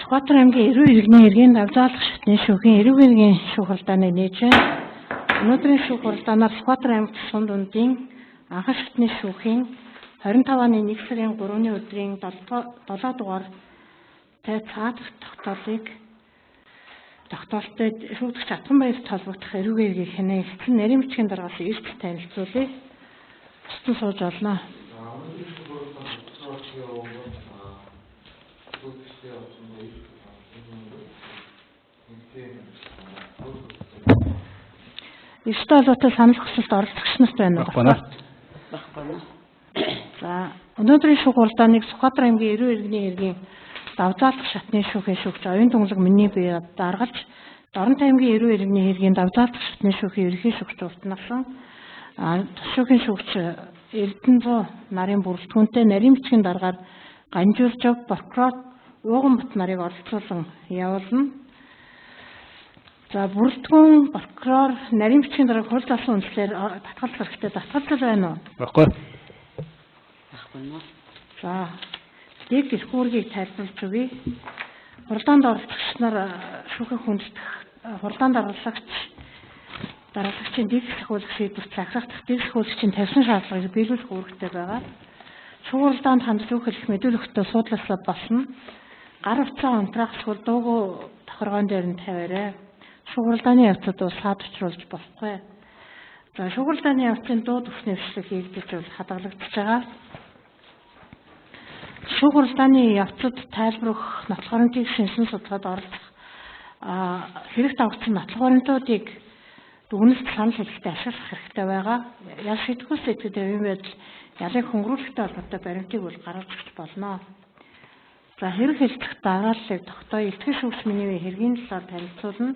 Сүхбаатар аймгийн эрүү иргэний хэргийн давзаалах шатны шүүхийн эрүүг иргэн шүүх хуралдааныг нээж байна. Өнөөдрийн шүүх хуралдаанаар Сүхбаатар аймагт сум дундын анхан шатны шүүхийн 25-ны 1 сарын 3-ны өдрийн 7 дугаар тай цаадах тогтоолыг тогтоолтой шүүгдэгч Атганбаярт холбогдох эрүүг иргэн хэнэ эцэн нарийн бичгийн дараагаас эрт танилцуулъя. Бусдын сууж олно. Эрсдэл холбоотой санал хүсэлт оролцогч нарт байна уу? Багна. Багна. За, өнөөдрийн шүүх хуралдааныг Сүхбаатар аймгийн эрүү иргэний хэргийн давзаалах шатны шүүхийн шүүгч Оюун Түнлэг миний бие даргалж Дорнот аймгийн эрүү иргэний хэргийн давзаалах шатны шүүхийн ерөнхий шүүгч уртнасан тус шүүхийн шүүгч Эрдэнэзуу нарын бүрэлдэхүүнтэй нарийн бичгийн даргаар Ганжуулжав прокурор Ууганбат нарыг оролцуулан явуулна. За, бүрэлдэхүүн прокурор нарийн бичгийн дарга хууль заасан үндслээр татгалзах хэрэгтэй. Татгалзал байна уу? Баггүй. Багна. За, дэг эрх үүргийг тайлбарлаж өгье. Хуралдаанд оролцогч нар шүүхийн хүндэтгэх хуралдаанд оролцогч дараалагчийн дэг сахиулах шийдвэрт захирах дэг сахиулагчийн тавьсан шаардлагыг биелүүлэх үүрэгтэй байгаа. Шүүх хуралдаанд хандж үг хэлэх мэдүүлэхтэй суудлаасаа болно. Гар утсаа унтраах эсвэл дуугүй тохиргоон дээр нь тавиарай. Шүүх хуралдааны явцад бол саад учруулж болохгүй. За, шүүх хуралдааны явцын дуу түвшний бичлэг хийгдэж бол хадгалагдаж байгаа. Шүүх хуралдааны явцад тайлбар өгөх нотлох баримтыг шинжлэн судалгаад оролцох хэрэгт авагдсан нотлох баримтуудыг дүгнэлт санал хэлэхдээ ашиглах хэрэгтэй байгаа. Ял шийдвэрс идэхэд юм байдал ялыг хөнгөрүүлэхтэй холбоотой баримтыг бол гаргаж өгч болно. За, хэрэг хэлцэх дарааллыг тогтооё. Илтгэл шүүгч миний хэргийн талаар танилцуулна.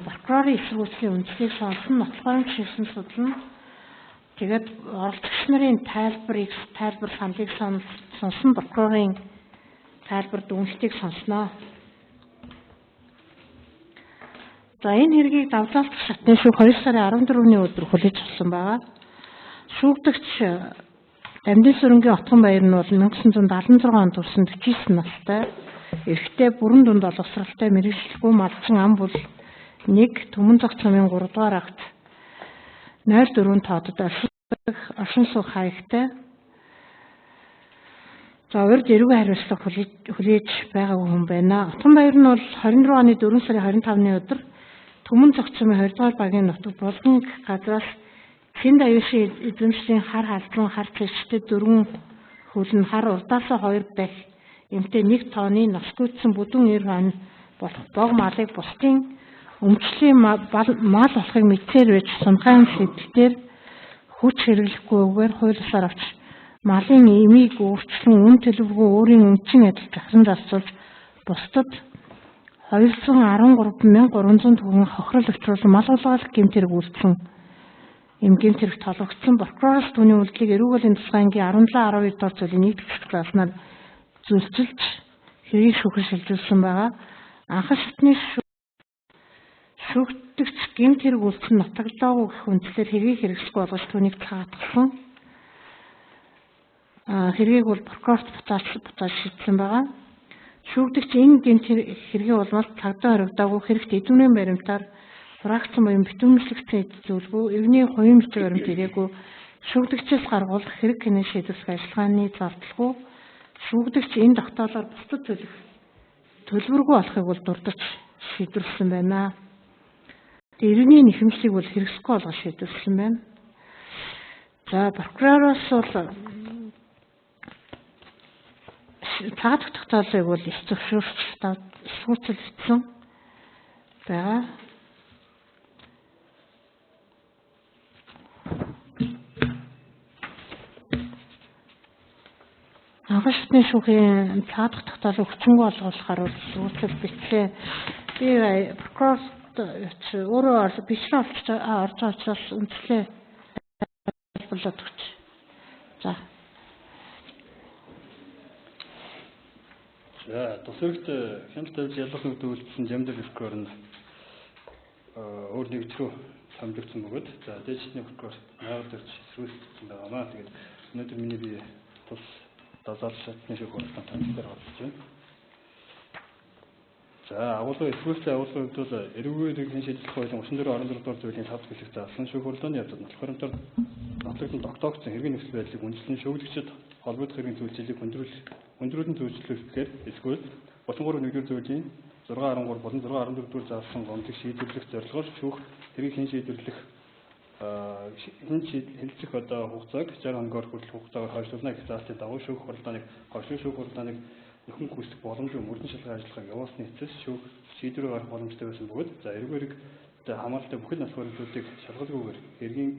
Прокурорын эсэргүүцлийн үндслийг сонсон, нотлох баримт шинжлэн судлана. Тэгээд оролцогч нарын тайлбарыг тайлбар саналыг сонсон, прокурорын тайлбар дүгнэлтийг сонсноо. За, энэ хэргийг давзаалдах шатны шүүх 2 сарын 14-ний өдөр хүлээж авсан байгаа. Шүүгдэгч Дамдын сүрэнгийн Отгон баяр нь бол 1976 онд төрсэн 49 настай, эрэгтэй, бүрэн дунд боловсралтай, мэргэжлгүй малчин ам бүл 1 Түмэн зогц сумын 3 дугаар агт 04 тоодод оршин суух хаягтай. За, урд эрүүгийн хариуцлага хүлээж байгаагүй хүн байна. Отгон баяр нь бол 24 оны 4 сарын 25-ны өдөр Түмэн зогц сумын 20 дугаар багийн нутаг Булган газраас Тэнд аюулшийн эзэмшлийн хар халзан хар цэжтэй 4 хөлн хар урдаасаа 2 дахь эмтэй 1 тонны носгүйдсэн бүдүүн 90 хонь болох бог малыг бусдын өмчлийн мал болохыг мэдсээр байж сунхайн сэдэлтээр хүч хэрэглэхгүйгээр хууль ёсоор авч малын эмийг өөрчлөн үн төлөвгүй өөрийн өмчийн адил захиран зарцуулж бусдад 213,300 төгрөгийн хохирол учруулан мал хулгайлах гэмт хэрэг үйлдсэн им гэмт хэрэг толгогдсон. Прокуророос түүний үйлдэлийг эрүүг тусгай ангийн 17 12 дугаар зүйлийн нэгдэх заснаар зөрчилж хэргийг шүүхэд шилжүүлсэн байгаа. Анхан шатны шүүгдэгч гэмт хэрэг үйлдсэн нотоглоогүй гэх үндслээр хэргийг хэрэгсэхгүй болгож түүнийг цаатгасан. Хэргийг бол прокурорт буцааж шийдсэн байгаа. Шүүгдэгч энэ гэмт хэргийн улмаас цагдаа хоригдоогүй хэрэгт идэвхтэй баримтаар хураагдсан буюу битүүмжлэгдсэн эд зүйлгүй, эвний хувийн бичиг баримт ирээгүй, шүүгдэгчээс гаргуулах хэрэг хэнэн шийдвэрлэх ажиллагааны зардлгүй шүүгдэгч энэ тогтоолоор бусдад төлөх төлбөргүй болохыг бол дурдж шийдвэрлэсэн байна. Тэгээ иргэний нэхэмжлийг бол хэрэгсэхгүй болгож шийдвэрлэсэн байна. За, прокуророос бол цаадах тогтоолыг бол их зөвшөөрч эсвүүцэл бичсэн байгаа. Анхан шатны шүүхийн цаадах тогтоолыг хүчингүй болгуулахаар бол эсвүүцэл бичсэн. Би прокурорт өөрөө бичлэн орж байгаа учраас үндслээ тайлбарлаад өгч. За. За, тус хэрэгт хяналт тавьж ялах нүд үйлдэлсэн Жамдэр прокурор нь өөр нэгж рүү хамжигдсан бөгөөд за дээжний прокурор Найгал зөрч эсрүүцсэн байгаамаа. Тэгээд өнөөдөр миний бие тус давзаал шатны шүүх хуралдаанд танилцаар оролцож байна. За, агуулгын эсвэлтэй агуулгын хувьд бол эрүүгийн иргэн шийдвэрлэх хуулийн 34.16 дугаар зүйлийн 5 дахь хэсэг заасан шүүх хурлааны явдлад нотлох баримтаар нотлогдсон тогтоогдсон хэргийн нөхцөл байдлыг үндэслэн шүүгдэгчид холбогдох хэргийн зүйлчилийг хүндрүүлэн зүйлчлэхээр эсвэл 33.1-р зүйлийн 6.13 болон 6.14 дугаар заасан гомдлыг шийдвэрлэх зорилгоор шүүх хэргийг хэн шийдвэрлэх хэн хэлцэх одоо хугацааг 60 хоногоор хүртэлх хугацаагаар хойшлуулна гэх заалтын дагуу шүүх хурлааныг хойшлуулах шүүх хурлааныг нөхөн гүйцэтгэх боломжгүй мөрдөн шалгах ажиллагааг явуулсны эцэс шүүх шийдвэр гаргах боломжтой байсан бөгөөд за эрүүг эрэг хамааралтай бүхэл нотлох баримтуудыг шалгалгүйгээр хэргийн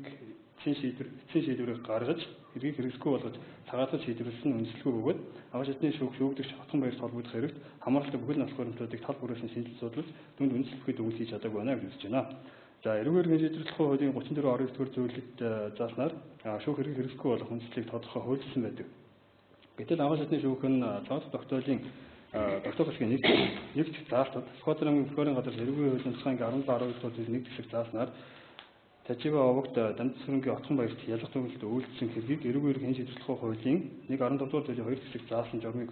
эцсийн шийдвэрийг гаргаж хэргийг хэрэгсэхгүй болгож цагаатгаж шийдвэрлэсэн нь үндэслэгүй бөгөөд анхан шатны шүүх шүүгдэгч Хотхон баярт холбогдох хэрэгт хамааралтай бүхэл нотлох баримтуудыг тал бүрээс нь шинжил судлаж түүнд үндэслэх дүгнэлт хийж чадаагүй байна гэж үзэж байна. За, эрүүг эргийн шийдвэрлэх хуулийн 34.19 дугаар зүйлд зааснаар шүүх хэргийг хэрэгсэхгүй болгох үндэслэлийг тодорхой хуульчилсан байдаг. Гэтэл анхан шатны шүүх нь цагаат тогтоолын тогтоох хэсгийн нэгд заалтад Сүхбаатар аймгийн прокурорын газар эрүүгийн хуулийн тусгай анги 17.19 дугаар зүйлийн нэгд хэсэг зааснаар Тажиба овогт Дамдсүрэнгийн Отхон баярт ялах дүгнэлт үйлдэлсэн хэргийг эрүүгийн эргийн шийдвэрлэх хуулийн 1.15 дугаар зүйлийн 2 хэсэг заасан журмыг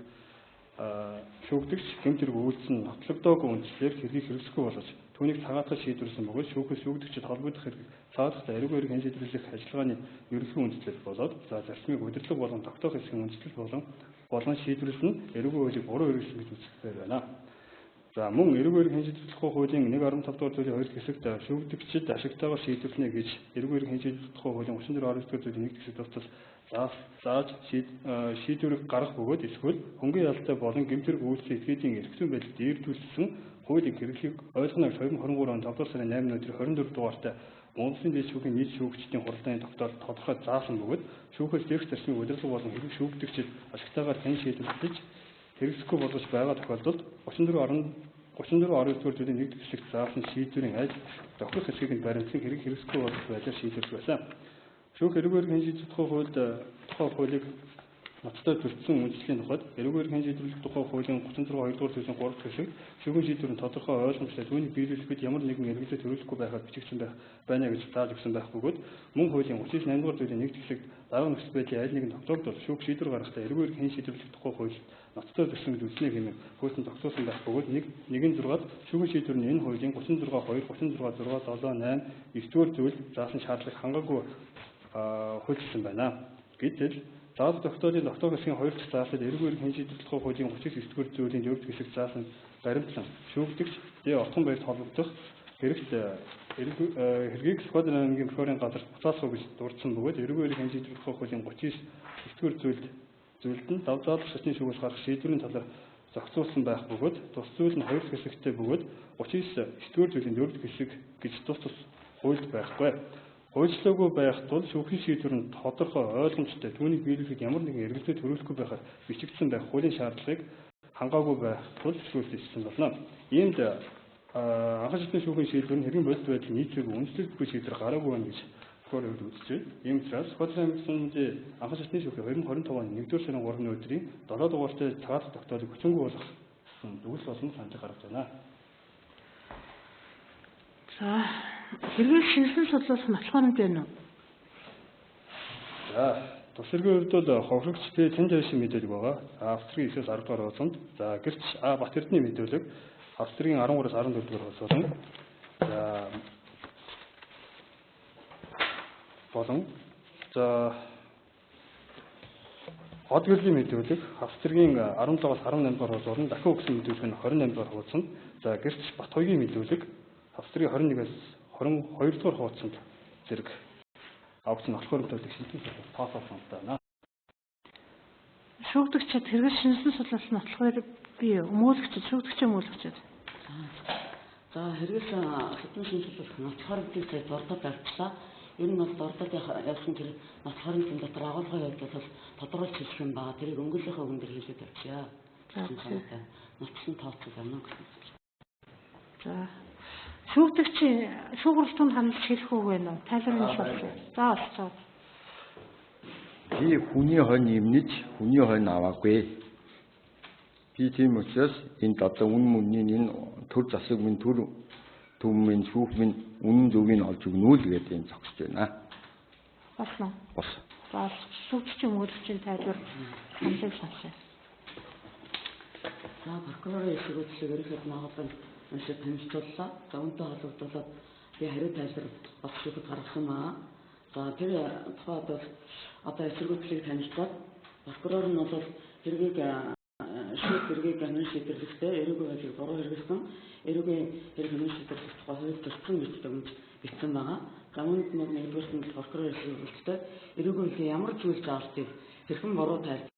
шүүгдэгч гэмт хэрэг үйлдсэн нотлогдоогүй үндслээр хэргийг хэрэгсэхгүй болгож түүнийг цагаатгаж шийдвэрлэсэн бөгөөд шүүхээс шүүгдэгчид холбогдох хэрэг цагаатгах эрүүгийн эргийн шийдвэрлэх ажиллагааны ерөнхий үндэслэл болоод за зарчмыг удирдлага болон тогтоох хэсгийн үндэслэл болон шийдвэрлэл нь эрүүгийн хуулийг буруу хэрэглэсэн гэж үзэхээр байна. За, мөн эрүүгийн эргийн шийдвэрлэх хуулийн 1.15 дугаар зүйлийн 2 хэсэгт шүүгдэгчид ашигтайгаар шийдвэрлэнэ гэж эрүүгийн эргийн шийдвэрлэх хуулийн 34.19 дугаар зүйлийн 1 хэсэг тусдал зааж шийдвэрийг гаргах бөгөөд эсвэл хөнгөн ялтай болон гэмт хэрэг үйлдлийн этгээдийн эрх зүйн байдлыг дээрдүүлсэн хуулийн хэрэглээг ойлгоно гэж 2023 оны 5 дугаар сарын 8 өдөр 24 дугаартай Монголын дээд шүүхийн нийт шүүгчдийн хуралдааны тогтоол тодорхой заасан бөгөөд шүүхээс дээрх зарчмыг удирдлага болон хэрэг шүүгдэгчид ашигтайгаар хэн шийдвэрлэж хэрэгсэхгүй болгож байгаа тохиолдолд 34.19 дугаар зүйлийн 1 хэсэгт заасан шийдвэрийн аль тохирох хэсгийг нь баримтлан хэрэг хэрэгсэхгүй болгох байдлаар шийдвэрлэх байсан. Шүүх эрүүг эргийн шийдвэрлэх хуульд тухай хуулийг ноцтой зөрчсөн үндэслэлийн тухайд эрүүг эргийн шийдвэрлэх тухай хуулийн 36.2 дугаар зүйлийн 3 дахь хэсэг шүүхийн шийдвэр нь тодорхой ойлгомжтой түүнийг биелүүлэхэд ямар нэгэн эргэлзээ төрүүлэхгүй байхаар бичигдсэн байх байна гэж зааж өгсөн байх бөгөөд мөн хуулийн 39 8 дугаар зүйлийн 1 хэсэгт дарга нөхцөл байдлын аль нэгэн тогтоогдвол шүүх шийдвэр гаргахдаа эрүүг эргийн шийдвэрлэх тухай хуульд ноцтой зөрчсөн гэж үзнэ хэмээн хуулийн зохицуулсан байх бөгөөд 1.6-ад шүүхийн шийдвэр нь энэ хуулийн 36 2 36 6 7 8 9 дугаар зүйл заасан шаардлагыг хангаагүй хуульчилсан байна. Гэтэл заалт тогтоолын тогтоох хэсгийн 2 дахь заалтад эрүүг эргийн шийдвэрлэх хуулийн 39 дугаар зүйлийн 4 дахь хэсэг заасан баримтлан шүүгдэгч Д Отхон баярт холбогдох хэрэгт хэргийг Сүхбаатар аймгийн прокурорын газарт буцаалах гэж дурдсан бөгөөд эрүүг эргийн шийдвэрлэх хуулийн 39 дугаар зүйлд нь дав заалах шатны шүүгээс гарах шийдвэрийн талаар зохицуулсан байх бөгөөд тус зүйл нь 2 дахь хэсэгтэй бөгөөд 39 дугаар зүйлийн 4 дахь хэсэг гэж тус тус хуульд байхгүй. Хуульчлаагүй байх тул шүүхийн шийдвэр нь тодорхой ойлгомжтой түүнийг биелүүлэхэд ямар нэгэн эргэлзээ төрүүлэхгүй байхаар бичигдсэн байх хуулийн шаардлагыг хангаагүй байх тул шүүлтэлсэн болно. Иймд анхан шатны шүүхийн шийдвэр нь хэргийн бодит байдлыг нийцээгүй үндэслэгдэхгүй шийдвэр гараагүй байна гэж прокурорын хувьд үзэж байна. Ийм учраас Сүхбаатар аймгийн анхан шатны шүүхийн 2025 оны 1-р сарын 3-ны өдрийн 7 дугаартай цагаатах тогтоолыг хүчингүй болгох дүгнэлт болон санал гаргаж байна. За, хэргийг шинжилэн судлуулах нотлох баримт байна уу? За, тус хэргийн хувьд бол хохирогч Т Цэн жайшин мэдээлэг байгаа. Австрийн 9-ээс 10 дугаар хуудсанд. За, гэрч А Бат Эрдэнэ мэдээлэг Австрийн 13-аас 14 дугаар хуудас болон за болон за хот гэрлийн мэдээлэг Австрийн 17-аас 18 дугаар хуудас болон дахин өгсөн мэдээлэг нь 28 дугаар хуудсанд. За, гэрч Бат хоёрын мэдээлэг Австрийн 21-ээс 22 дугаар хуудсанд зэрэг авагдсан нотлох баримтуудыг шинжилсэн судлах тооцоолсон байна. Шүүгдэгчид хэрэг шинжилсэн судлах нотлох баримт бий өмгөөлөгчид шүүгдэгч өмгөөлөгчид. За, хэрэгс хэдэн шинжилүүлэх нотлох баримтыг сая дурдад авчлаа. Ер нь бол дурдад явсан тэр нотлох баримтын дотор агуулгын хувьд бол тодруулж хэлэх юм байгаа. Тэрийг өнгөлийнхөө үгэн дээр хэлээд авчия. За, нотлсон тооцоо байна гэсэн. За, шүүгдэгч шүүх хурлын хандж хэлэх үг байна уу? Тайлбар нь шүүх. За, болцоо. Би хүний хонь имнэж хүний хонь аваагүй. Би тийм учраас энд одоо үн мөнний энэ төр засаг минь төр төв минь шүүх минь үнэн зөвийг олж өгнө л гэдэг юм зогсож байна. Болно. Болсон. За, шүүгдэгч өмгөөлөгчийн тайлбар саналыг сонсъё. За, прокурорын эсэргүүцлийг ерөнхийд нь агуулгын уншиж танилцууллаа. За, үүнтэй холбогдуулаад би хариу тайлбар бас шүүхэд гаргасан байгаа. За, тэр тухайд бол одоо эсэргүүцлийг танилцаад прокурор нь бол хэргийг шүүх хэргийг хонин шийдвэрлэхдээ эрүүгийн хуулийг буруу хэрэглэсэн, эрүүгийн хэрэг хонин шийдвэрлэх тухай хууль зөрчсөн гэж дүгнэж бичсэн байгаа. За, үүнд нь нэгдүгээрт нь прокурор эсэргүүцэлтэй эрүүгийн хуулийн ямар зүйл заалтыг хэрхэн буруу тайлбар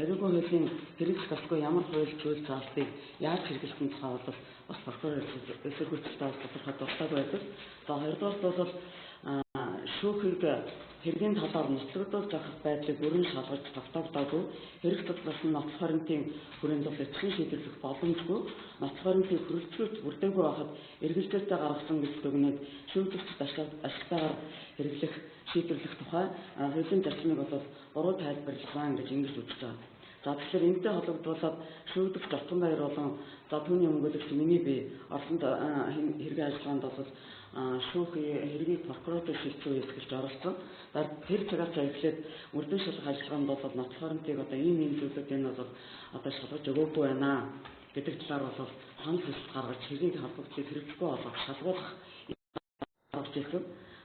эрүүгийн хуулийн хэрэглэх ёсгүй ямар хууль зүйл заалтыг яаж хэрэглэсэн тухай бол бас прокурор эсэргүүцэлтэй бол тодорхой дуртаагүй байдаг. За, хоёрдугаарт бол шүүхийг хэргийн талаар нотлогдуулж авах байдлыг бүрэн шалгаж тогтоогдоогүй, хэрэг судлаас нь нотлох баримтын хүрээнд бол эцсийн шийдвэрлэх боломжгүй, нотлох баримтыг хүрэлцүүлж бүрдээгүй байхад эргэлзээтэй гаргасан гэж дүгнээд шүүгчид ашигтайгаар хэрэглэх шийдвэрлэх тухай хуулийн зарчмыг бол буруу тайлбарласан гэж ингэж үзэж байгаа. За, тэгэхээр энэтэй холбогдуулаад шүүгдэгч Отгонбаяр болон за түүний өмгөөлөгч миний бие орсонд хэргийн ажиллагаанд бол шүүх хэргийг прокуратур шийдсэн үеэс эхэлж оролцсон. Тэр цагаас эхлээд мөрдөн шалгах ажиллагаанд бол нотлох баримтыг одоо ийм ийм зүйлүүд энэ бол одоо шалгаж өгөөгүй байна гэдэг талаар бол санал хүсэлт гаргаж хэргийг холбогдлыг хэрэглэхгүй болгох шалгуулах орж ирсэн.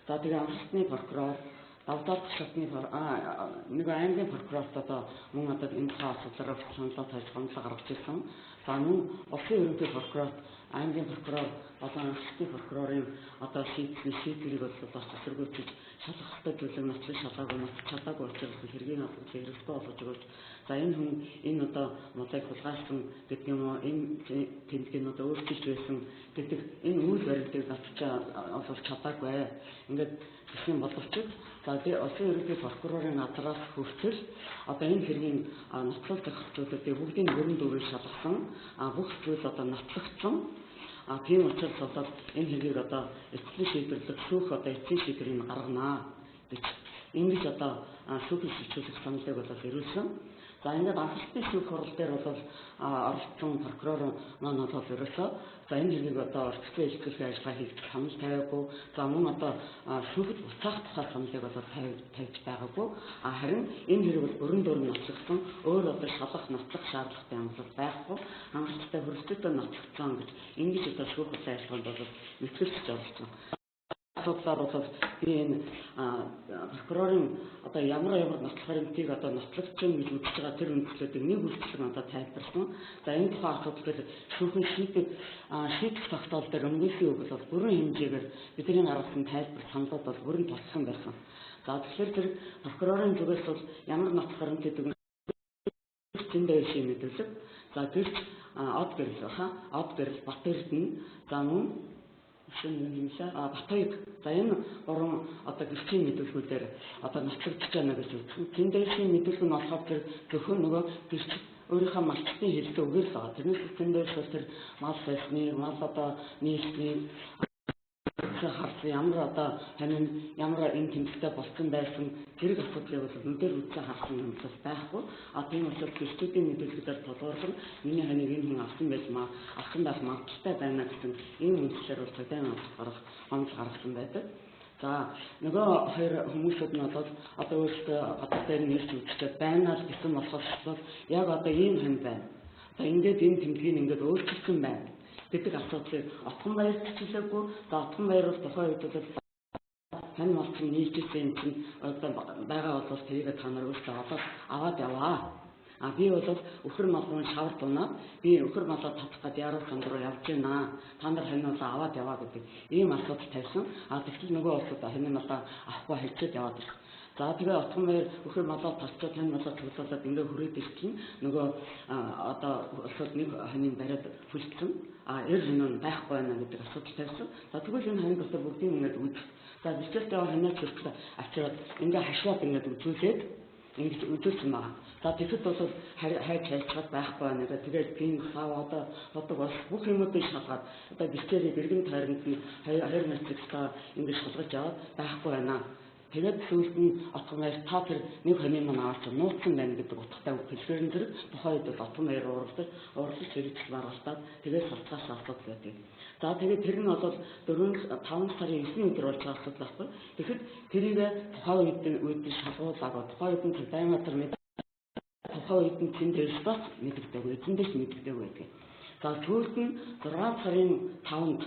За, тэгээ анхны прокурор давдаалт шатны нэг аймгийн прокурорт одоо мөн одоо энэ тухай асуудлаар саналаа тавьж гомдлоо гаргаж ирсэн. За, мөн улсын ерөнхий прокурорт аймгийн прокурор болон анхны прокурорын одоо шийдсэн шийдвэрийг бол бас эсэргүүцэж шалгах ёстой зүйлийг нотлон шалгаагүй, нотлож чадаагүй учраас хэргийн албадлыг хэрэггүй болгож өгөөч. За, энэ хүн энэ одоо модыг хулгайлсан гэдэг юм уу, энэ тэмдгийг одоо өөрчилж байсан гэдэг энэ үйл баримтыг нотлож олж чадаагүй. Ингээд гэсэн боловч за тэгээ улсын ерөнхий прокурорын газраас хүртэл одоо энэ хэргийн нотлол зохицуулалтыг бүгдийг бүрэн дүүрэн шалгасан, бүх зүйл одоо нотлогдсон. Тийм учраас одоо энэ хэргийг одоо эцсийн шийдвэрлэх шүүх одоо эцсийн шийдвэрийг гаргана гэж ингэж одоо шүүхийн шилжүүлэх саналыг бол ирүүлсэн. За, ингээд анхлалтын шүүх хурал дээр бол оролцсон прокурор маань бол ерөөсөө за энэ хэргийг одоо орцтой илтгэхийн ажиллагаа хийх санал тавиагүй. За, мөн одоо шүүхэд буцаах тухай саналыг бол тавьж байгаагүй. Харин энэ хэрэг бол бүрэн дүрм нотлогдсон, өөр одоо шалгах, нотлох шаардлагатай юм бол байхгүй. Хангалттай хөрөлцөлтөд нотлогдсон гэж ингэж одоо шүүх хурлын ажиллагаанд бол мэтгэлцэж оролцсон. Асуудлаар бол би энэ прокурорын одоо ямар ямар нотлох баримтыг одоо нотлогдсон гэж үзэж байгаа тэр үндслүүдийг нэг үргэлжлэн одоо тайлбарласан. За, энэ тухайн асуудал дээр шүүхэн шийдэх тогтоол дээр өмгөөллийн үг бол бүрэн хэмжээгээр бидний гаргасан тайлбар саналууд бол бүрэн туссан байсан. За, тэгэхээр тэр прокурорын зүгээс бол ямар нотлох баримт гэдэг нь зэндээ шин мэдүүлэг. За, гэрч од гэрэл баха, од гэрэл Бат Эрдэнэ, за мөн шинэ юм лээ. Батоёг. За, энэ гурван одоо гэрчийн мэдүүлгүүдээр одоо нотлогдож байна гэж үзсэн. Тэндээшийн мэдүүлэг нь болохоор тэр зөвхөн нөгөө гэрч өөрийнхөө малчтын хэлсэн үгээр л байгаа. Тэрнээс тэндээш бол тэр мал сайсны, мал одоо нийлсний харсан ямар одоо танин ямар энэ тэмдэгтэй болсон байсан тэрэг асуудлыг бол нүдээр үзсэн харсан юм бол байхгүй. Тийм учраас гэрчүүдийн мэдүүлгээр тулгуурлан миний ханыг энэ хүн авсан байж авсан байх магадлалтай байна гэсэн ийм үндслээр бол цагдаагийн албат гаргах гомдол гаргасан байдаг. За, нөгөө хоёр хүмүүсүүд нь бол одоо өөрсдөө гадар дээр нь ирж үзчихэд байна л гэсэн болохоос бол яг одоо ийм хан байна. Одоо ингээд энэ тэмдгийг ингээд өөрчилсөн байна гэдэг асуудлыг Отгонбаяр чиглээгүй. За, Отгонбаяр бол тухайн үед бол тань малчин нийлжсэн юм чинь одоо байгаа бол тэрийг та нар өөрсдөө олоод аваад яваа. Би бол өхөр малгуун шавар дунаад би өхөр малаа татах гээд яруу санд руу явж байна. Та нар ханиулаа аваад яваа гэдэг ийм асуудал тавьсан. Тэгтэл нөгөө улсууд хонь малаа авахгүй хайчаад яваад ирсэн. За, тэгээ Отгонбаяр өхөр малаа татчаад хонь малаа цуглуулад ингээ хүрээд ирсэн. Нөгөө одоо улсууд нэг хонийг бариад хүлцсэн. Эр хонь нь байхгүй байна гэдэг асуудал тавьсан. За, тэгвэл энэ хонь дотор бүгдийг ингээд үз. За, бичээстэй хоньоо чиртэл авчираад ингээ хашаад ингээд үзүүлээд ингэж үзүүлсэн байгаа. За, тэгэхэд бол хайж хайчаад байхгүй байна гэдэг. Тэгээд тийм сав одоо бодог бас бүх юмудыг шалгаад одоо бичээрийг эргэн тойронд нь хоёр матрикстаа ингэж шалгаж аваад байхгүй байна. Тэгээд сүүлд нь Отгонбаяр та тэр нэг хонийн маань аваач нууцсан байна гэдэг утгатай үг хэлэхээр нь зэрэг тухайн үед бол Отгонбаяр уурлаж хэрэгжил баргалдаад тэгээд салцгаасан асуудал байдаг. За, тэгээд тэр нь бол 4 5 сарын 9-ний өдөр болж байгаа асуудал байхгүй. Тэгэхэд тэрийг тухайн үед шалгуулаагүй. Тухайн үед нь цагдаагийн газар Тухайн үед нь тэнд ирсдээс мэддэггүй, эзэндээс мэддэггүй байдаг. За сүүлд нь 6 сарын 5-нд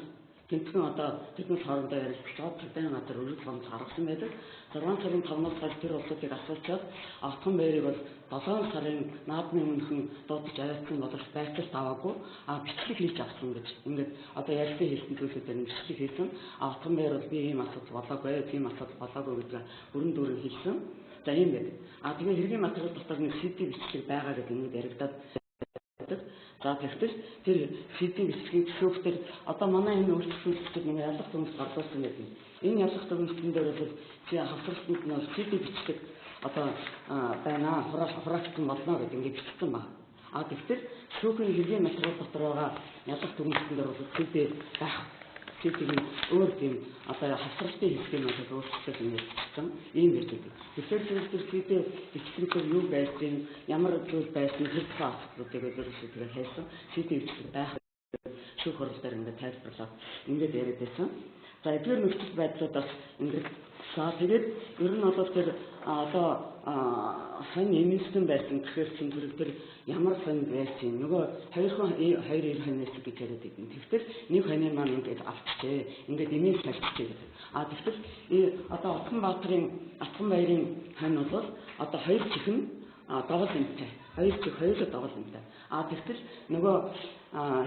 тэнцэн одоо тэднээс хоорондоо ярилцлага цагдаагийн газар өргөдөл гомдол гаргасан байдаг. 6 сарын 5-наас хойш тэр улсуудыг асуучаад Отгон баярыг бол 7 сарын наадмын өмнөхөн дуудаж аваадсан боловч байцаалт аваагүй, бичлэг хийж авсан гэж ингээд одоо ярьсан хэлсэн зүйлүүдээр нь бичлэг хийсэн. Отгон баяр бол би ийм асуудал болоогүй, тийм асуудал болоогүй гэдгээ бүрэн дүүрэн хэлсэн. За ийм байдаг. Тэгээ хэргийн материал дотор нэг CD бичлэг байгаа гэдэг ингээд яригадаад байдаг. За тэгтэл тэр CD бичлэгийг шүүхтэр одоо манай энэ өөрчлөлтүүд нэг ялах дүнс гарлуулсан гэдэг. Энэ ялах дүнсдэн дээр бол чи хавсралтанд нь бол CD бичлэг одоо байна, хураагдсан болно гэдэг ингээд бичсэн байна. Тэгтэл шүүхийн хэргийн материал дотор байгаа ялах дүнсдэн дээр бол CD байх. CD-ийн өөр тийм одоо хавсралтын хэсгийг нь бол өөрчлөлт ингэж бичсэн ийм байдаг. Тэгэхээр тэр CD бичлэг дээр юу байсан, ямар зүйл байсан тэр тухайн асуудлуудыг ерөөсөө тэгээ хайсан. CD бичлэг байх шүүх хурал дээр ингээд тайлбарлаад ингээд яриад байсан. За эдгээр нөхцөл байдлуудаас ингээд за тэгээд ер нь бол тэр одоо хань эмнэлсэн байсан гэхээр чинь тэр ямар хань байсан нөгөө хоёр эр хань байсан гэж яриад байсан. Тэгтэл нэг ханы маань ингээд авчжээ. Ингээд эмээл салчжээ гэдэг. Тэгтэл одоо Отгон Баатарын Отгон баярын хань бол одоо хоёр чихэн догол эмтэй. Хоёр чих хоёулаа догол эмтэй. Тэгтэл нөгөө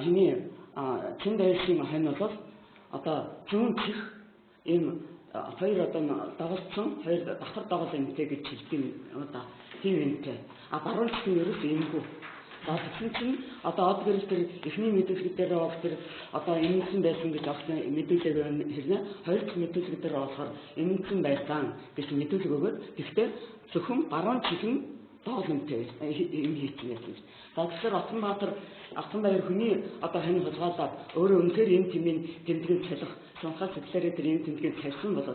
хиний Чин дайршийн хань бол одоо зүүн чих ийм хоёр одоо доголцсон хоёр давхар догол эмтэй гэж хэлдэг юм да. Тийм эмтэй. Баруун чих нь ерөөс эмгүй. За тэгсэн чинь одоо од гэрэл тэр эхний мэдүүлэг дээр явах тэр одоо эмнэлсэн байсан гэж огт мэдүүлэг хэрнээ хоёр дахь мэдүүлэг дээр болохоор эмнэлсэн байсан гэж мэдүүлэг өгөөд тэгтээ зөвхөн баруун чихэн догол эмтэй юм хийсэн байсан. За тэгэхээр Отгон Баатар Отгон баяр хүний одоо хань хулгайлаад өөрөө үнэхээр энэ тэмийн тэмдгийг салах сунхаа сэтгэлээрээ тэр энэ тэмдгийг салсан бол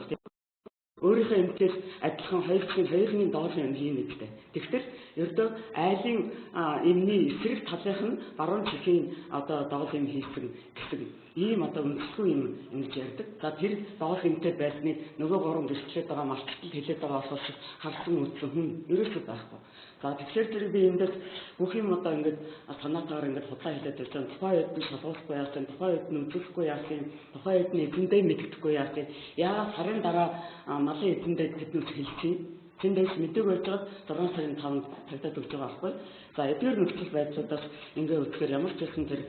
өөрийнхөө эмтээс адилхан хоёр чихэн хоёрын доолын юм хийнэ гэдэг. Тэгтэл ердөө айлын эмний эсрэг талынх нь баруун чихийн одоо доол юм хийсэн гэсэн ийм одоо үндэсгүй юм ингэж ярьдаг. За тэр доол эмтэй байсныг нөгөө гурван гэрчлээд байгаа мартал хэлээд байгаа болохоос харсан үтсэн хүн ерөөсөө байхгүй. За тэгэхээр тэр би эндээс бүх юм одоо ингэж санаатаагаар ингэж худлаа хэлээд байсан. Тухайн үед нь шалгуулахгүй яасан, тухайн үед нь үзүүлэхгүй яасан, тухайн үед нь эзэндээ мэддэхгүй яасан. Яагаад сарын дараа малын эзэндээ тэднээс хэлсэн. Тэндээс мэдээг байж байгаад 6 сарын 5-нд цагдаад өгч байгаа байхгүй. За эдгээр нөхцөл байдлуудаас ингээ үзэхээр ямар ч байсан тэр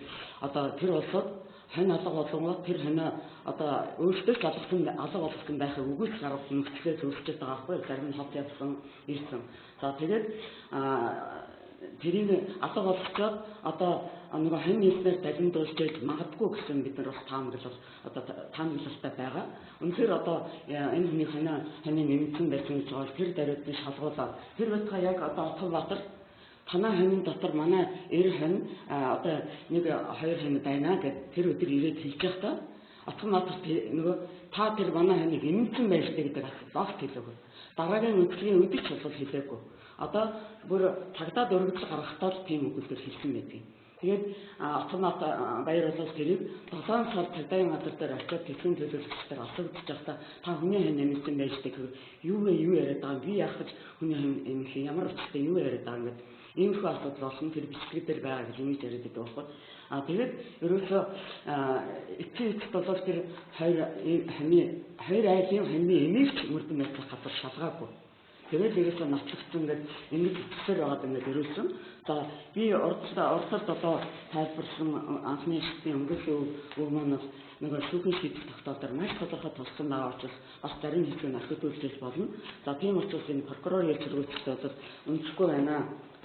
одоо тэр улсууд хань алга болгонгод тэр ханаа одоо өөрсдөө ч алга болгосон байхыг үгүйс гаргах нөхцөлөө зөрчилж байгаа байхгүй. Зарим нь хот явсан, ирсэн. За тэгээд тэрийг алга болгочоод одоо нөгөө хань нийлснээр далимдуулж магадгүй гэсэн бид нар бас таамаглал одоо таамаглалтай байгаа. Үнэхээр одоо энэ хүний ханийн нэмэгдсэн байсан гэж байгаа тэр даруйд нь шалгуулаад тэр байтугай яг одоо Отгон Баатар танаа ханийн дотор манай эр хань одоо нэг хоёр хань байна гэд тэр өдөр ирээд хэлж байхдаа Отгон Баатар нөгөө та тэр манай ханыг эмнэлсэн байж тээ гэдэг асуудал огт хэлээгүй. Дараагийн үзлэгийн өдөр ч бол хэлээгүй. Одоо бүр цагдаад өргөдөл гаргахтаа л тийм өгүүлбэр хэлсэн байдаг. Тэгээд Отгон баяр бол тэрийг 7 сар цагдаагийн газар дээр очиод тэтгэн төлөөлөгчдөр асууж байхдаа та хүний хань эмнэлсэн байж тээ гэхээр юу вэ юу яриад байгаа юм би яах гэж хүний хань эмнэлсэн ямар учиртай юу яриад байгаа юм гэд иймэрхүү асуудал болсон тэр бичлэг дээр байгаа гэж ингэж яриад байдаг байхгүй. Тэгээд ерөөсөө эцсийн эцэст болоод тэр хоёр айлын ханы эмээгч мөрдөн байцаах газар шалгаагүй. Тэгээд ерөөсөө ноцлогдсон ингээд ингэж итгэсээр байгаад ингээд ерөөсөн. За би урдталд одоо тайлбарлсан анхны шатны өнгөрсөн үг маань бол нөгөө шүүхийн шийдэх тогтоол дээр маш тодорхой туссан байгаа учраас бас зарим хэсгийг нь орхидуулж болно. За тийм учраас энэ прокурор ярьж сэргийлэхдээ бол үндэсгүй байна.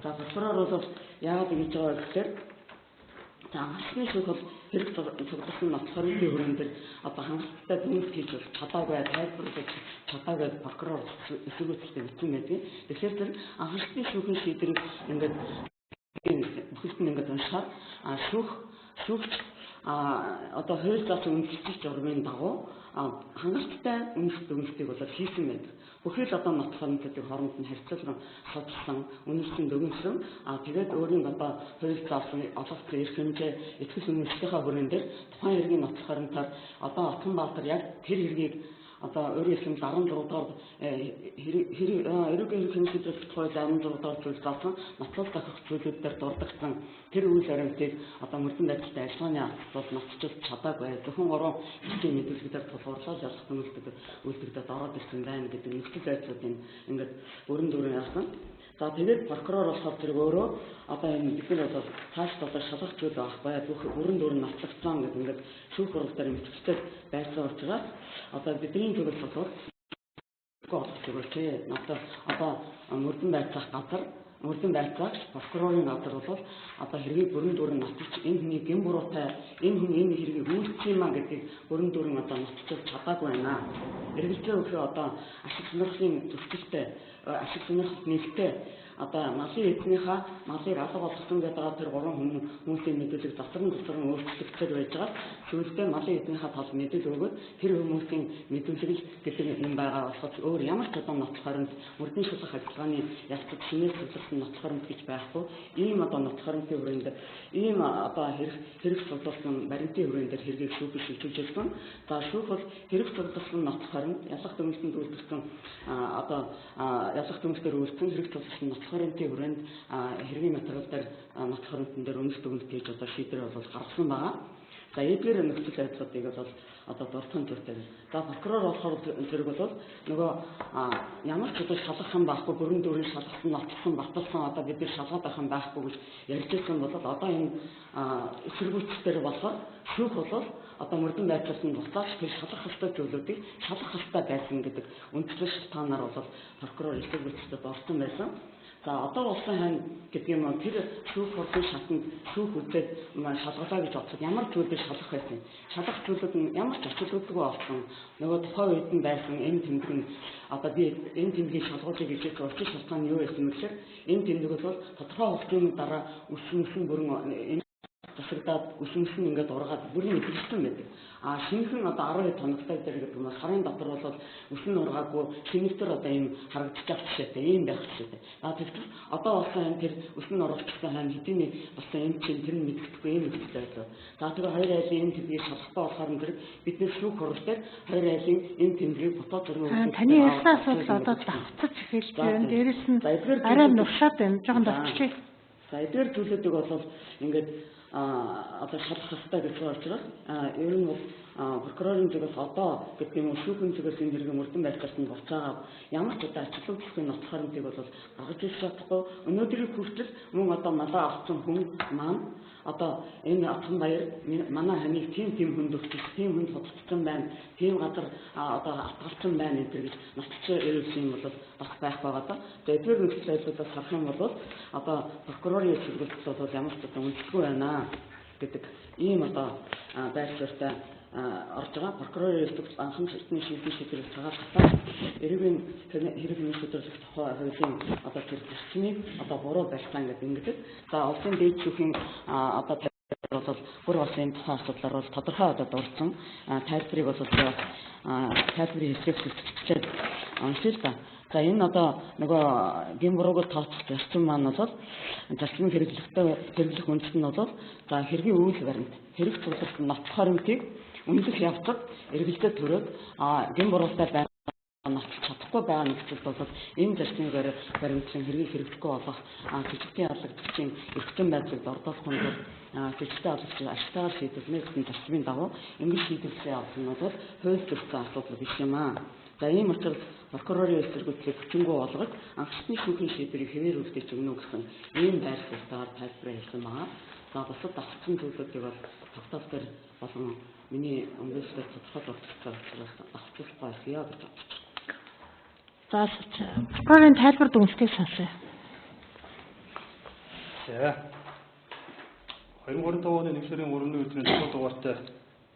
За прокурор бол яагаад ингэж байгаа вэ гэхээр за анхны шүүх бол хэрэг цугласан ноцлохын хүрэн дээр одоо хангалттай дүнэлт хийж бол чадаагүй тайлбарлаж чадаагүй прокурор эсэргүүцэлтэй бичсэн байдаг. Тэгэхээр тэр анхны шүүхийн шийдвэрийг ингээд бүхэлд нь ингээд уншихаар шүүгч одоо хууль заасан үндэслэх журмын дагуу хангалттай үнэлт дүгнэлтийг бол хийсэн байдаг. Бүхэл одоо ноцхорнотыг хооронд нь харьцуулан судалсан, үнэлсэн, дүгнсэн. Тэгээд өөрийн одоо хууль заасан олгоцсон эрх хэмжээ, итгэл үнэмшлийнхаа хүрэн дээр тухайн хэргийн ноцхорнотоор одоо Отгон Баатар яг тэр хэргийг Одоо өөрөөр хэлбэл 16 дугаар эрүүгийн хэрэг шийдвэрлэх хууль 16 дугаар зүйл заасан ноцлол зохих зүйлүүд дээр дурдгдсан тэр үйл баримтыг одоо мөрдөн байцтай ажиллагааны алс бол ноцчилж чадаагүй. Зөвхөн 3 хэсгийн мэдүүлгээр тулгуурлаад ялах үйлдэгдэд ороод ирсэн байна гэдэг нөхцөл байдлуудыг ингээд бүрэн дүүрэн яасан. За тэгээд прокурор болохоор тэр өөрөө одоо энэ бид нар бол цааш одоо шалгах зүйл байхгүй, бүх бүрэн дүүрэн ноцлогдсон гэдэг ингээд шүүх хурал дээр мэтгэлцээд байсан учраас одоо бидний зүгээс бол олгож өгөөч. Надад одоо мөрдөн байцаах газар, мөрдөн байцаагч прокурорын газар бол одоо хэргийг бүрэн дүүрэн ноцолж энэ хүний гэм буруутай, энэ хүн энэ хэргийг үйлдсэн юм а гэдгийг бүрэн дүүрэн одоо ноцолж чадаагүй байна. Эргэлзээ өгөхөө одоо ашиг сонирхлын зөрчилтэй, ашиг сонирхол нээлттэй одоо малын эзнийхээ малыг алга болгосон гэдэг байгаа тэр гурван хүмүүсийн мэдүүлэг засран өөрчлөгдсөөр байж байгаа. Сүүлдээ малын эзнийхээ тал мэдүүлэг өгөөд тэр хүмүүсийн мэдүүлэг л гэдэг юм байгаа болоход өөр ямар ч одоо ноцлох хоримт мөрдөн шалгах ажиллагааны ялцад шинээр цугласан ноцлох хоримт гэж байхгүй. Ийм одоо ноцлох хоримтын хүрээнд ийм одоо хэрэг цугласан баримтын хүрээнд дээр хэргийг шүүхийг шийдвэрлэж ирсэн. За шүүх бол хэрэг цугласан ноцлох хоримт ялах дүгнэлтэнд үйлдэлсэн одоо ялах дүгнэлтээр үйлдсэн хэрэг цугласан ноцлох хоримтын хүрээнд хэргийн материал дээр ноцлох хоримтын дээр үнэлт дүгнэлт хийж одоо шийдвэр бол гаргасан байгаа. За эдгээр нөхцөл байдлуудыг бол одоо дурдсан зүйтэй. За прокурор болохоор зэрэг бол нөгөө ямар ч одоо шалгах юм байхгүй, бүрэн дүүрэн шалгасан, ноцлсон, баталсан одоо бид нар шалгаад байх юм байхгүй гэж ярьж байсан бол одоо энэ эсэргүүцлэр болохоор шүүх бол одоо мөрдөн байцаасан буцааж тэр шалгах ёстой зүйлүүдийг шалгах ёстой байсан гэдэг үндсэн шалтгаанаар бол прокурор эсэргүүцлэлд орсон байсан. За одоо болсон хань гэдэг юм тэр шүүх хурлын шатанд шүүх үзээд шалгалаа гэж бодсод ямар зүйлийг шалгах байсан. Шалгах зүйлүүд нь ямар ч ач холбогдолгүй болсон. Нөгөө тухайн үед нь байсан энэ тэмдэг нь одоо би энэ тэмдгийг шалгуулъя гэж хэлсэн учир шалтгаан нь юу байсан бэ гэхээр энэ тэмдэг бол тодорхой хугацааны дараа өссөн бүрэн засагдаад өсөмсөн ингээд ургаад бүрэн мэдрэгдсэн байдаг. А шинэхэн одоо 12 хоногтой дээр гэдэг нь сарын дотор бол өсөн ургаагүй шинэвтер одоо ийм харагдчих жишээтэй, ийм байх жишээтэй. А тэгтэл одоо болсон юм тэр өсөн ургацсан хань хэдийн болсон юм чинь тэр нь мэддэхгүй ийм нөхцөл байлаа. За тэгээ хоёр айлын энэ тэмдгийг шалгахтаа болохоор нь тэр бидний шүүх хурал дээр хоёр айлын энэ тэмдгийг бутаа зургийн таны ярьсан асуудал одоо давтаж эхэлж байна. Дээрэс нь арай нуршаад байна. Жохон давтчихъя. За эдгээр зүйлүүдийг бол ингээд одоо шалгах ёстой гэж байгаа учраас ер нь бол прокурорын зүгээс одоо гэдэг юм уу шүүхийн зүгээс энэ хэрэг мөрдөн байцаалтанд буцаагаад ямар ч одоо ач холбогдолтой ноцлох хоримтыг бол гаргаж ирж чадахгүй. Өнөөдрийг хүртэл мөн одоо малаа авсан хүн маань одоо энэ Отгонбаяр манай ханыг тийм хүнд өгчих, тийм хүнд худалдсан байна, тийм газар одоо атгалцсан байна энэ гэж ноцлож ирүүлсэн юм бол бас байх байгаа даа. Тэгээ эдгээр нөхцөл байдлуудаас харах юм бол одоо прокурорын эсэргүүцэл бол ямар ч одоо үнэлтгүй байна гэдэг ийм одоо байр суурьтай орж байгаа. Прокурорын эсрэг анхан шатны шийдвэр шийдвэрийг цагаал хатаад эрүүгийн хэрэг шийдвэрлэх тухай хуулийн одоо тэр зарчмыг одоо буруу барьсан гэдэг ингэдэг. За улсын дээд шүүхийн одоо бол бүр бас энэ тухайн асуудлаар бол тодорхой одоо дурдсан тайлбарыг бол бас тайлбарын хэсгийг зүтгэж уншъя л да. За энэ одоо нөгөө гэм бурууг тооцох зарчим маань бол зарчмын хэрэглэхтэй хэрэглэх үндэс нь бол за хэргийн үйл баримт, хэрэг цугласан ноцлох хоримтыг үнэлэх явцад эргэлзээ төрөөд гэм буруутай байна ноцолж чадахгүй байгаа нөхцөлд бол энэ зарчмын баримтлан хэргийг хэрэглэхгүй болох жижигтийн аллагчийн эрхтэн байдлыг дордоолохын тулд жижигтийн аллагчийг ашигтайгаар шийдвэрлэнэ гэсэн зарчмын дагуу ингэж шийдвэрлэсэн явдал нь бол хууль зөрчсөн асуудал биш юм аа. За ийм учраас прокурорын эсэргүүцлийг хүчингү болгож анхны шүүхийн шийдвэрийг хэвээр үлдээж өгнө гэсэн ийм байр суурьтайгаар тайлбараа хэлсэн байгаа. За бусад давтсан зүйлүүдийг бол тогтоол дээр болон миний өнгөрсөөр тодорхой дурдсан учраас давтуулахгүй байх ёо гэж бодож байна. За прокурорын тайлбар дүгнэлтийг сонсъё. За 2025 оны 1 сарын 3-ны өдрийн 7 дугаартай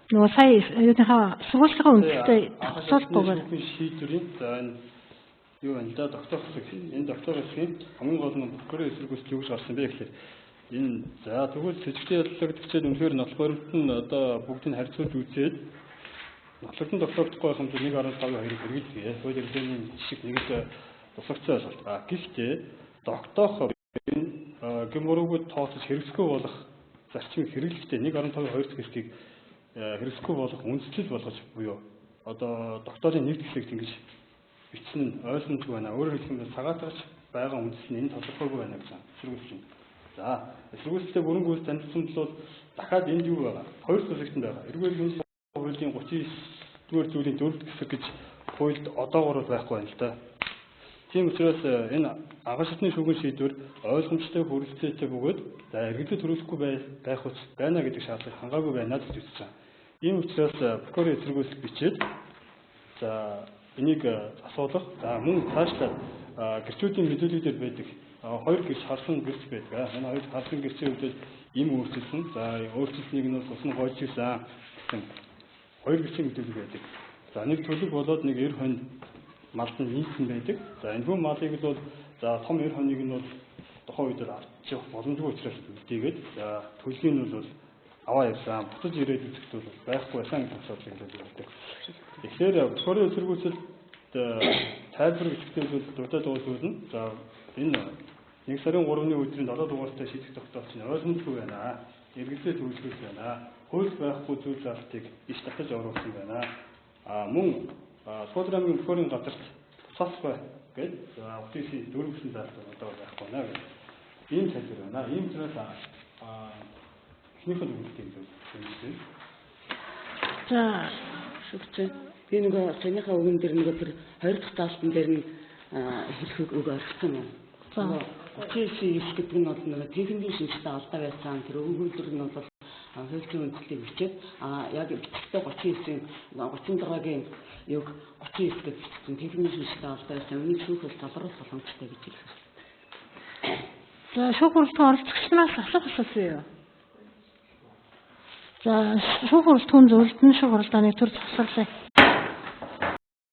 нөгөө сая юуныхаа сургуулийн үндэстэй давтуулахгүйгээр шийдвэрийн за энэ юу вэ да доктор хэсэг энэ доктор хэсгийн хамгийн гол нь прокурорын эсэргүүцэл юу гэж гарсан бэ гэхээр энэ за тэгвэл сэжигтэй яллагдагчид үнэхээр нотлох баримт нь одоо бүгдийг харьцуулж үзээд нотлогдсон тогтоогдохгүй байх юм бол 1.5-2-ыг хэрэглэе. Хууль эрхлэлний жишг нэг л тусагцсан ойлголт. А гэхдээ тогтоох энэ гэм буруугүй тооцож хэрэгсэхгүй болох зарчмыг хэрэглэхдээ 1.5-2 хэсгийг хэрэгсэхгүй болох үндслэл болгож буюу одоо докторийн нэгд хэсэгт ингэж бичсэн нь ойлгомжгүй байна. Өөрөөр хэлэх юм бол цагаатгаж байгаа үндэс нь энэ тодорхойгүй байна гэж эсэргүүцэж байна. За, эсэргүүцэлтэй бүрэн гүйц танилцсан бол дахиад энд юу байгаа? Хоёр дахь хэсэгт байгаа. Эргээр хэмжээ хуулийн 39-р зүйлийн 4 дахь хэсэг гэж хуульд одоогор бол байхгүй байна л да. Тийм учраас энэ аган шатны шүүгэн шийдвэр ойлгомжтой хүрэлцээтэй бөгөөд за эргэлзээ төрүүлэхгүй байх үс байна гэдэг шаардлагыг хангаагүй байна гэж үзэж байгаа. Ийм учраас прокурорын эсэргүүцэл бичээд за энийг асуулах. За мөн цаашлаад гэрчүүдийн мэдээлэл дээр байдаг хоёр гэрч харсан гэрч байдаг. Энэ хоёр харсан гэрчийн хувьд им өөрчилсөн. За өөрчилснийг нь бол ус нь гойж ирсэн гэсэн хоёр гэрчийн мэдээлэл байдаг. За нэг төлөг болоод нэг эр хонь малд нь нийцсэн байдаг. За энэ хүн малыг л бол за том эр хоньыг нь бол тухайн үед бол авч явах боломжгүй учраас үлдээгээд за төлгийн нь бол аваа явсан. Буцаж ирээд үзэхэд бол байхгүй байсан гэдэг асуудал хэлээд байдаг. Тэгэхээр прокурорын эсэргүүцэлд тайлбар бичгтээ бол дурдаад байгаа зүйл нь за энэ 1 сарын 3-ны өдрийн 7 дугаартай шийдэх тогтоолч нь ойлгомжгүй байна. Эргэлзээ төрүүлэх байна. Хууль байхгүй зүйл залтыг иш татаж оруулсан байна. А мөн Суур аймгийн прокурорын газарт тусаасгүй гэж 39-ийн 4 гэсэн заалт одоо байхгүй байна гэж. Ийм тайлбар байна. Ийм учраас эхнийх нь өгөлтийг зөв. За, Шүгч би нөгөө саяныхаа үгэн дээр нөгөө тэр хоёр дахь заалтан дээр нь хэлэх үг орхисон юм. За. 39-9 гэдэг нь бол нөгөө техникийн шинжилгээ алдаа байсан. Тэр өгүүлбэр нь бол хуулийн үндэслэлийг бичээд яг бичгтээ 39-ийн 36-гийн юг 39 гэж бичсэн. Техникийн шинжилгээ алдаа байсан. Үүнийг шүүх бол залруулах боломжтой гэж хэлэх. За, шүүх хурлын оролцогчноос асуух асуулт бий юу? За, шүүх хурлын зөвлөлд нь шүүх хуралдааны төр завсарлаа.